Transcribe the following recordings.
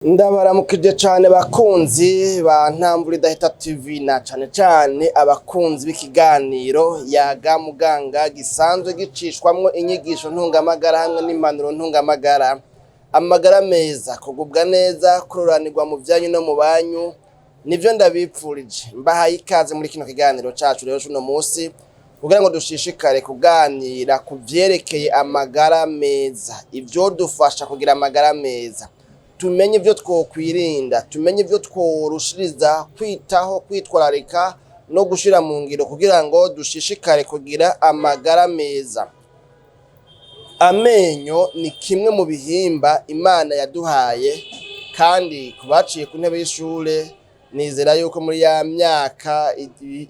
Ndabaramukije cane bakunzi ba Ntamvura Idahita TV, na cane cane abakunzi b'ikiganiro Yaga Muganga gisanzwe gicishwamwo inyigisho ntungamagara hamwe n'impanuro ntungamagara. Amagara meza, kugubwa neza, kuroranirwa mu vyanyu no mu banyu, nivyo ndabipfurije. Mbahaye ikaze muri kino kiganiro cacu rero c'uno musi, kugira ngo dushishikare kuganira ku vyerekeye amagara meza, ivyodufasha kugira amagara meza, tumenye ivyo twokwirinda, tumenye ivyo tworushiriza kwitaho, kwitwararika no gushira mu ngiro kugira ngo dushishikare kugira amagara meza. Amenyo ni kimwe mu bihimba Imana yaduhaye, kandi ku baciye ku ntebe y'ishure nizera yuko muri ya myaka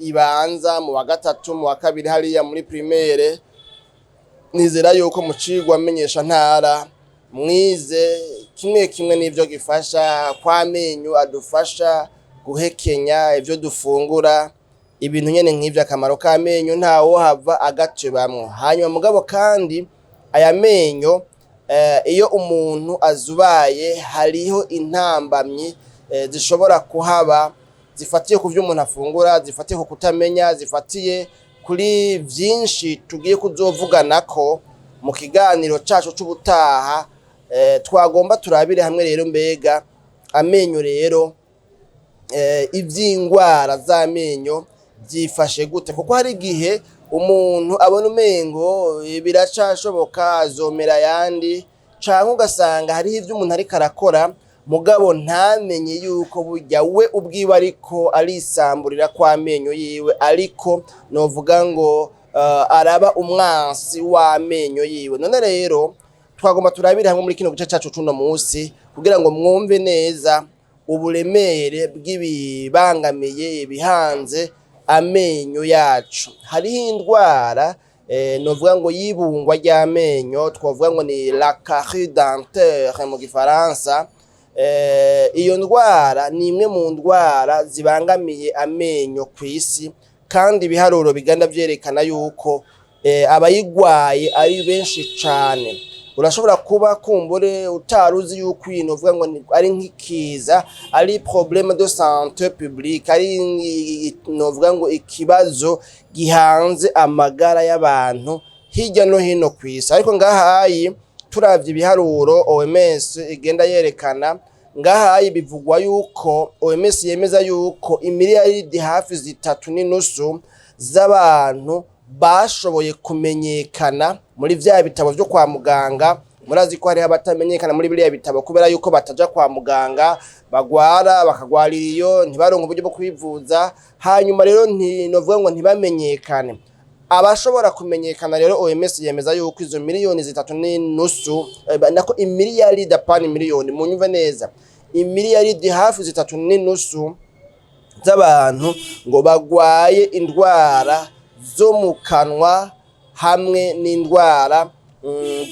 ibanza, mu wa gatatu, mu wa kabiri, hariya muri primaire, nizera yuko mu cigwa menyesha ntara mwize kimwe kimwe n'ivyo gifasha, kw'amenyo adufasha guhekenya ivyo dufungura, ibintu nyene nk'ivyo. Akamaro k'amenyo ntawohava agatebamwo. Hanyuma mugabo kandi aya menyo, iyo umuntu azubaye, hariho intambamyi zishobora kuhaba zifatiye ku vyo umuntu afungura, zifatiye ku kutamenya, zifatiye kuri vyinshi tugiye kuzovuganako mu kiganiro cacu c'ubutaha. Twagomba turabire hamwe rero, mbega amenyo rero, ivy'ingwara z'amenyo vyifashe gute? Kuko hari igihe umuntu abona umengo biracashoboka, azomera ayandi, canke ugasanga hariho ivyo umuntu ariko arakora, mugabo ntamenye yuko burya we ubwiwe ariko arisamburira kw'amenyo yiwe, ariko novuga ngo araba umwansi w'amenyo yiwe. None rero twagomba turabire hamwe muri kino gice cacu c'uno musi, kugira ngo mwumve neza uburemere bw'ibibangamiye, ibihanze amenyo yacu. Hariho indwara novuga ngo y'ibungwa ry'amenyo, twovuga ngo ni la carie dentaire mu gifaransa. Iyo ndwara ni imwe mu ndwara zibangamiye amenyo kw'isi, kandi ibiharuro biganda vyerekana yuko abayigwaye ari benshi cane. Urashobora kuba kumbure utaruzi yuko iyi novuga ngo ari nk'ikiza, ari problème de santé publique, ari novuga ngo ikibazo gihanze amagara y'abantu hirya no hino kw'isi. Ariko ngahayi turavye ibiharuro OMS igenda yerekana ngahayi, bivugwa yuko OMS yemeza yuko imiliyaridi hafi 3.5 z'abantu bashoboye kumenyekana muri vya bitabo vyo kwa muganga. Murazi ko hariho abatamenyekana muri biriya bitabo kubera yuko bataja kwa muganga, bagwara bakagwarira iyo, ntibaronke uburyo bwo kwivuza, hanyuma rero ntinovuga ngo ntibamenyekane. Abashobora kumenyekana rero, OMS yemeza yuko izo miliyoni 3.5, nako imiliyaridi, apana miliyoni, munyumve neza, imiliyaridi hafi 3.5 z'abantu ngo bagwaye indwara zo mu kanwa hamwe n'indwara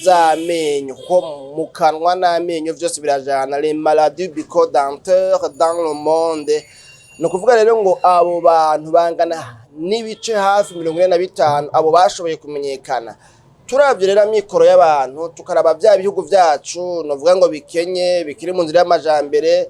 z'amenyo, kuko mu kanwa n'amenyo vyose birajana, les maladies bucco-dentaires dans le monde. Ni ukuvuga rero ngo abo bantu bangana n'ibice hafi 45, abo bashoboye kumenyekana. Turavye rero amikoro y'abantu, tukaraba vya bihugu vyacu novuga ngo bikenye, bikiri mu nzira y'amajambere,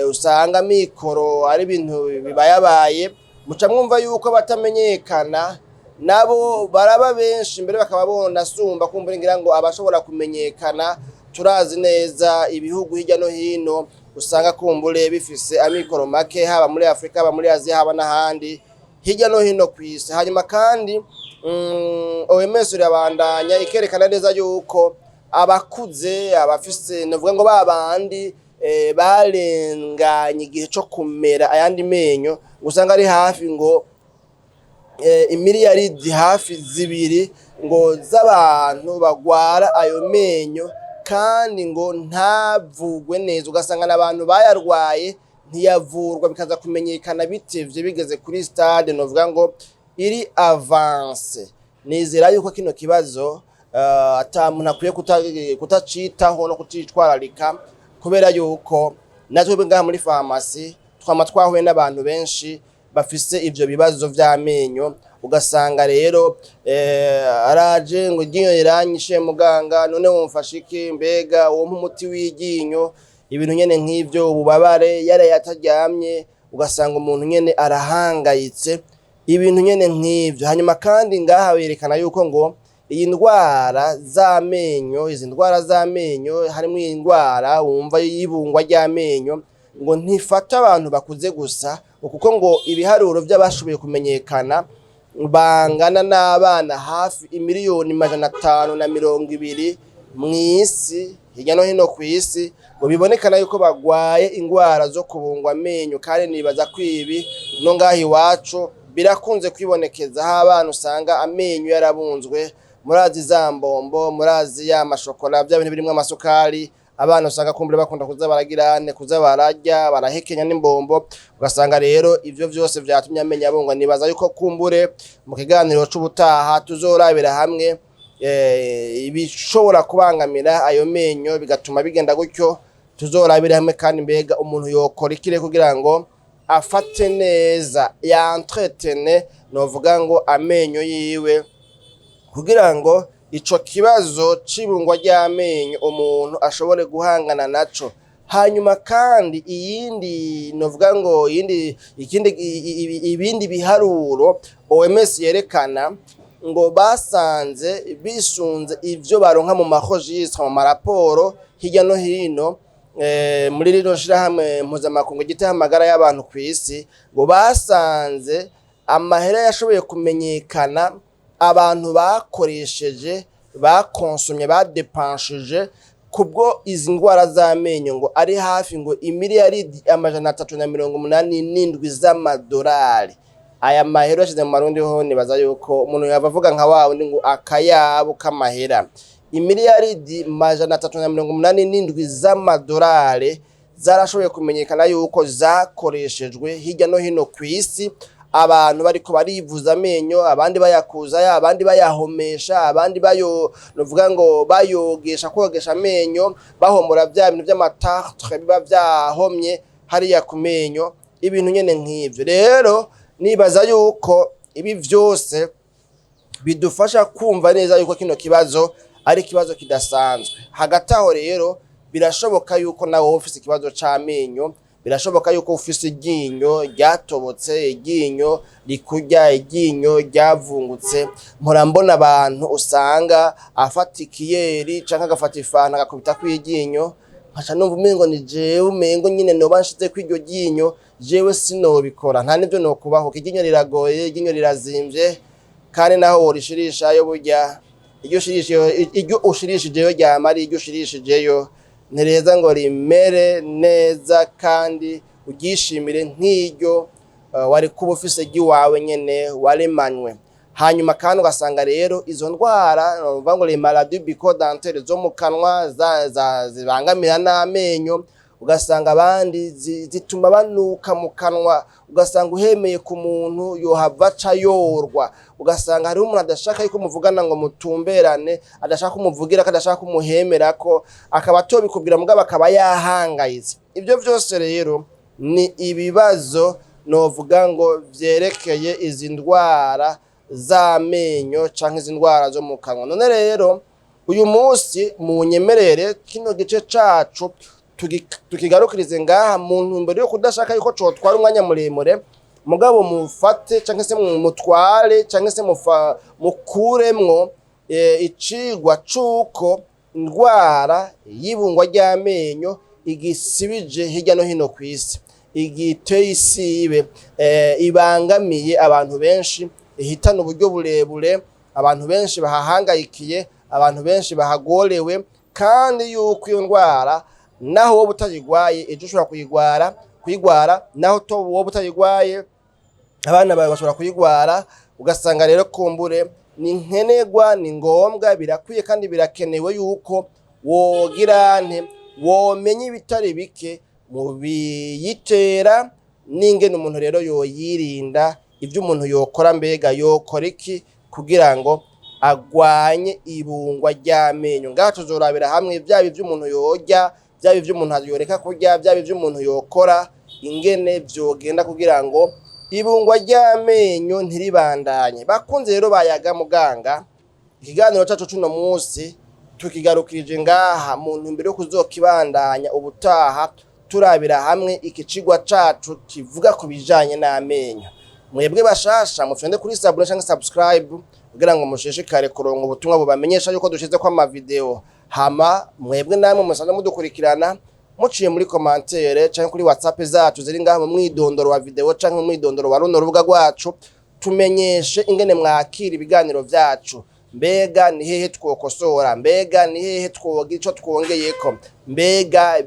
usanga amikoro ari ibintu bibayabaye, muca mwumva yuko batamenyekana nabo baraba benshi, mbere bakaba bonasumba kumbura ngira ngo abashobora kumenyekana. Turazi neza ibihugu hirya no hino usanga kumbure bifise amikoro make, haba muri Afrika, haba muri Aziya, haba n'ahandi hirya no hino kw'isi. Hanyuma kandi OMS irabandanya ikerekana neza yuko abakuze, abafise novuga ngo babandi barenganye igihe co kumera ayandi menyo, usanga ari hafi ngo imiliyaridi hafi 2 ngo z'abantu bagwara ayo menyo, kandi ngo ntavugwe neza, ugasanga n'abantu bayarwaye ntiyavurwa, bikaza kumenyekana bitevye, bigeze kuri stade novuga ngo iri avancée. Nizera yuko kino kibazo ata muntu akwiye kutacitaho no kuticitwararika, kubera yuko natwe ngaha muri farumasi twama twahuye n'abantu benshi bafise ivyo bibazo vy'amenyo. Ugasanga rero araje ngo iryinyo riranyishe muganga, none womfasha iki? Mbega wompa umuti w'iryinyo? Ibintu nyene nk'ivyo, ububabare, yaraye ataryamye, ugasanga umuntu nyene arahangayitse, ibintu nyene nk'ivyo. Hanyuma kandi ngaha berekana yuko ngo iyi ndwara z'amenyo, izi ndwara z'amenyo, harimwo iyi ndwara wumva y'ibungwa ry'amenyo, ngo ntifata abantu bakuze gusa, kuko ngo ibiharuro vy'abashoboye kumenyekana bangana n'abana hafi 520,000,000 mw'isi, hirya no hino kw'isi, ngo bibonekana yuko bagwaye ingwara zo kubungwa amenyo. Kandi nibaza ko ibi no ngaha iwacu birakunze kwibonekeza, aho abana usanga amenyo yarabunzwe. Murazi za mbombo, murazi ya mashokora, vya bintu birimwo amasukari, abana usanga kumbure bakunda kuza baragirane, kuza bararya, barahekenya n'imbombo, ugasanga rero ivyo vyose vyatumye amenyo abungwa. Nibaza yuko kumbure mu kiganiro c'ubutaha tuzorabira hamwe ibishobora kubangamira ayo menyo bigatuma bigenda gutyo. Tuzorabira hamwe kandi mbega umuntu yokora ikire kugira ngo afate neza, yentretene, novuga ngo amenyo yiwe, kugira ngo ico kibazo c'ibungwa ry'amenyo umuntu ashobore guhangana naco. Hanyuma kandi iyindi, novuga ngo iyindi, ikindi, ibindi biharuro OMS yerekana, ngo basanze bisunze ivyo baronka mu ma registres, mu maraporo hirya no hino, muri rino shirahamwe mpuzamakungu ryitaho amagara y'abantu kw'isi, ngo basanze amahera yashoboye kumenyekana abantu bakoresheje, bakonsomye, badepanshije kubwo izi ndwara z'amenyo, ngo ari hafi ngo 387,000,000,000 z'amadolari. Aya mahera yashize mu marundi ho, nibaza yuko umuntu yava avuga nka wa wundi ngo akayabo k'amahera. 387,000,000,000 z'amadolari zarashoboye kumenyekana yuko zakoreshejwe hirya no hino kw'isi, abantu bariko barivuza amenyo, abandi bayakuzayo, abandi bayahomesha, abandi bayo, novuga ngo bayogesha, kogesha amenyo, bahomora vya bintu vy'ama tartre biba vyahomye hariya ku menyo, ibintu nyene nk'ivyo. Rero nibaza yuko ibi vyose bidufasha kumva neza yuko kino kibazo ari ikibazo kidasanzwe. Hagati aho rero, birashoboka yuko nawe woba ufise ikibazo c'amenyo, birashoboka yuko ufise iryinyo ryatobotse, iryinyo rikurya, iryinyo ryavungutse. Mpora mbona abantu usanga afata ikiyeri canke agafata ifanta agakubitako iryinyo, nkaca numva umengo ni jewe, umengo nyene noba nshizeko iryo ryinyo. Jewe sinobikora, nta nivyo nokubahuka. Iryinyo riragoye, iryinyo rirazimvye, kandi naho worishirishayo, burya iryo ushirishijeyo ryama ari iryo ushirishijeyo, ntireza ngo rimere neza kandi uryishimire nk'iryo wari kuba ufise ry'iwawe nyene waremanywe. Hanyuma kandi ugasanga rero izo ndwara, novuga ngo les maladies bucco-dentaires, zo mu kanwa zibangamira n'amenyo, ugasanga abandi zituma banuka mu kanwa, ugasanga uhemeye ku muntu yohava aca yorwa, ugasanga hariho umuntu adashaka yuko muvugana ngo mutumberane, adashaka kumuvugira ko, adashaka kumuhemerako, akaba atobikubwira mugabo akaba yahangayitse. Ibyo vyose rero ni ibibazo, novuga ngo vyerekeye izi ndwara z'amenyo canke izi ndwara zo mu kanwa. None rero uyu munsi munyemerere kino gice cacu tukigarukirize ngaha, mu ntumbero yo kudashaka yuko cotwara umwanya muremure. Mugabo mufate canke se mutware canke se mukuremwo icigwa c'uko indwara y'ibungwa ry'amenyo igisibije hirya no hino kw'isi, igiteye isibe, ibangamiye abantu benshi, ihitana uburyo burebure, abantu benshi bahahangayikiye, abantu benshi bahagorewe, kandi yuko iyo ndwara naho wowe utayigwaye, ejo ushobora kuyigwara, naho to wowe utayigwaye, abana bawe bashobora kuyigwara. Ugasanga rero kumbure ni nkenerwa, ni ngombwa, birakwiye kandi birakenewe yuko wogira nte, womenya ibitari bike mu biyitera n'ingene umuntu rero yoyirinda, ibyo umuntu yokora, mbega yokora iki kugira ngo agwanye ibungwa ry'amenyo. Ngaha tuzorabira hamwe byaba ibyo umuntu yorya, byaba ibyo umuntu yoreka kurya, byaba ibyo umuntu yokora, ingene vyogenda kugira ngo ibungwa ry'amenyo ntiribandanye. Bakunze rero bayaga muganga, ikiganiro cacu c'uno munsi Tukigarukirije ngaha mu ntumbero yo kuzokibandanya ubutaha, turabira hamwe iki cigwa cacu kivuga ku bijanye n'amenyo. Mwebwe bashasha, mufyonde kuri s'abonner canke subscribe kugira ngo mushishikare kuronka ubutumwa bubamenyesha yuko dushizeko amavideo. Hama mwebwe namwe musanzwe mudukurikirana, muciye muri commentaire canke kuri WhatsApp zacu ziri ngaha mu mwidondoro wa video canke mu mwidondoro wa runo rubuga rwacu, tumenyeshe ingene mwakira ibiganiro vyacu. Mbega ni hehe twokosora? Mbega ni hehe twogira ico twongeyeko? Mbega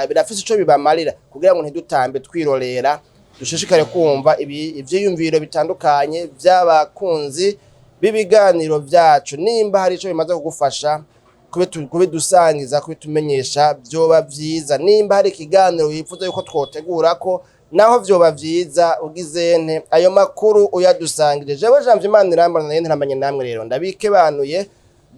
birafise ico bibamarira? Kugira ngo ntidutambe twirorera, dushishikare kumva ivyiyumviro bitandukanye vy'abakunzi b'ibiganiro vyacu. Nimba hari ico bimaze kugufasha, kubidusangiza, kubitumenyesha, vyoba vyiza. Nimba hari ikiganiro wifuza yuko twotegura ko naho, vyoba vyiza ugize nte ayo makuru uyadusangije. Jewe Janvier Imana irambona, nayo ntiramanye namwe rero, ndabikebanuye.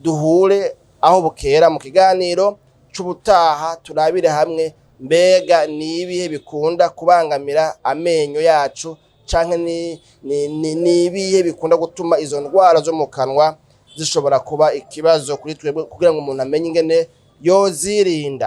Duhure aho bukera mu kiganiro c'ubutaha, turabire hamwe mbega ni ibihe bikunda kubangamira amenyo yacu, canke ni ibihe bikunda gutuma izo ndwara zo mu kanwa zishobora kuba ikibazo kuri twebwe, kugira ngo umuntu amenye ingene yozirinda.